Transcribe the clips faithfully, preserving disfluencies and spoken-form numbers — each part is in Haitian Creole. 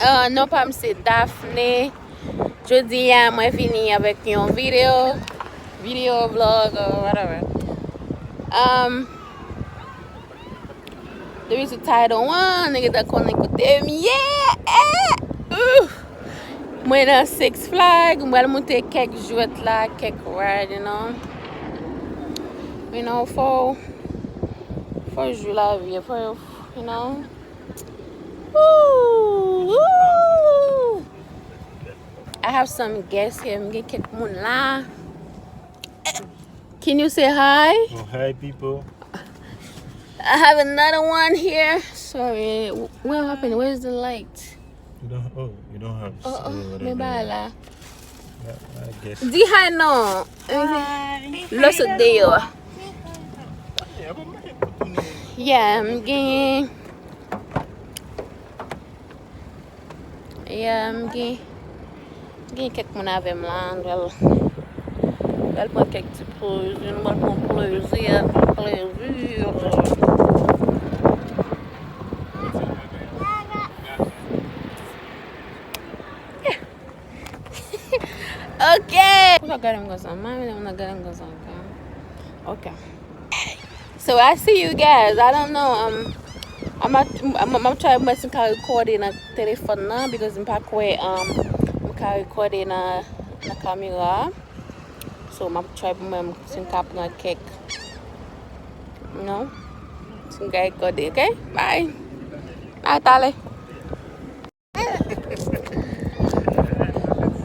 Uh, non pa m se Daphne. Jodi a mwen vini avèk yon video, video vlog or whatever. Um, depi sou title an, nèg ta konnen kote m ye. Eh! Uh! Mwen nan Six Flag, mwen pral monte kèk jwèt la, kèk ride, you know. You know, fò, fò jwi lavi, fò, you know. Ooh, ooh. I have some guests here. M gen kèk moun la. Can you say hi? Oh, hi, people. I have another one here. Sorry. What happened? Where's the light? You don't. Oh, you don't have. Oh, oh, men ba la. Yeah, I guess. Di hi non. Lòso deyò. Yeah, m gen. Yeah, m gen. Gen kèk moun avè m la, nou pral, nou pral pran kèk ti plezi, nou pral pran plezi, plezi. Ok! Ou pa gade m konsa, mwen menm nan gade m konsa, ok? Ok. So I see you guys. I don't know. Um, I'm a, I'm, I'm try mwen si m ka rekòde nan telefòn nan because m pa kwè um, m ka rekòde nan, nan kamera. So m ap try pou mwen si m ka pran kèk. You know? Si m ka rekòde, ok? Bye. Bye, tale.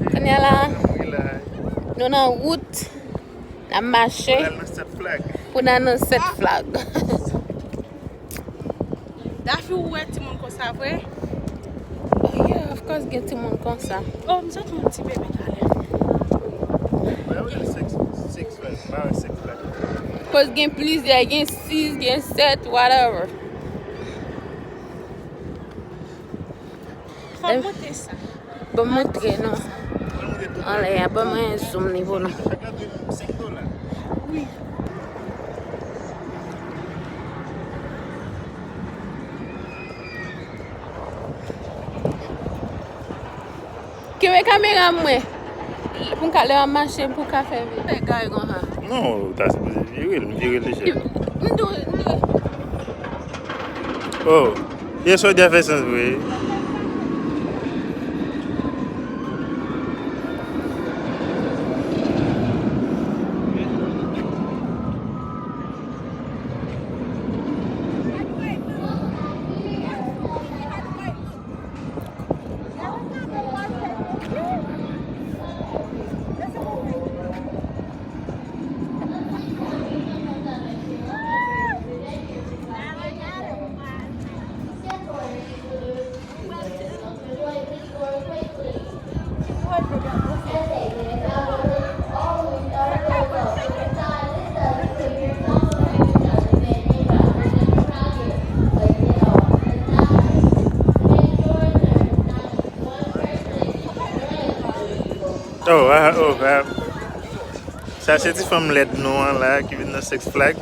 Kounye a la, nou nan wout, n ap mache pou n al nan Six Flag. Dafi, ou wè timoun konsa vre? Oh yeah, of course gen timoun konsa. Oh, m santi yon ti bebe talè. Koz gen plizyè, gen sis, gen sèt, whatever. Fò monte sa. Bon, montre nou. Anlè a, ban mwen zoom li pou nou. Wi. Kenbe kamera mwen. Pou m ka lè w ap mache pou w ka fè vi. Fè gay konsa. Non, ou ta sipoze vire l, m vire l deja. M dwe, m dwe. Oh, yes, ou dwe fè sans vre. Oh, ah, oh, ah. Sa se ti fanm lèd nou an la ki vin nan Six Flag.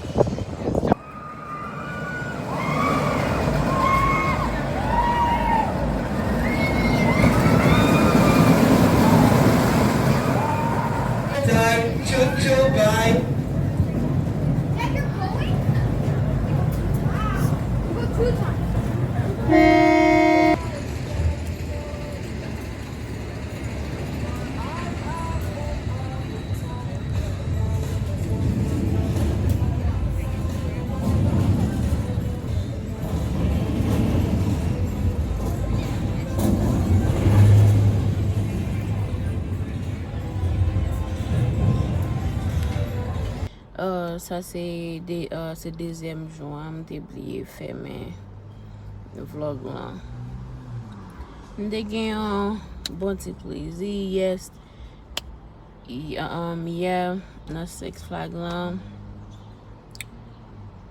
Uh, sa se de, uh, se dezyèm jou an, m te bliye fèmen vlog lan. M te gen yon bon ti plezi, yes. Y- um, yè nan Six Flag lan,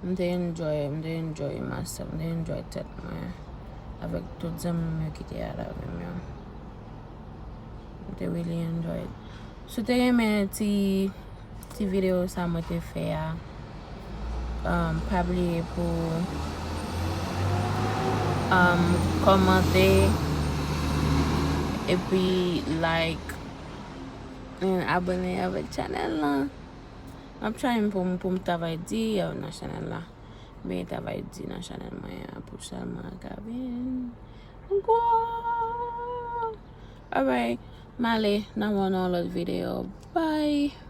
m te enjoy, m te enjoy myself, m te enjoy tèt mwen avèk tout zanmi m yo ki te al avè m yo. M te really enjoy it. Si w te renmen ti, ti videyo sa mwen te fè a, um, pa bliye pou um, kòmante, Epi like and abone avèk chanèl lan. M ap try pou m pou m travay di nan chanèl la. Men travay di nan chanèl mwen an pou sèlman ka vin gwo. Alright, m ale nan yon lòt videyo. Bye.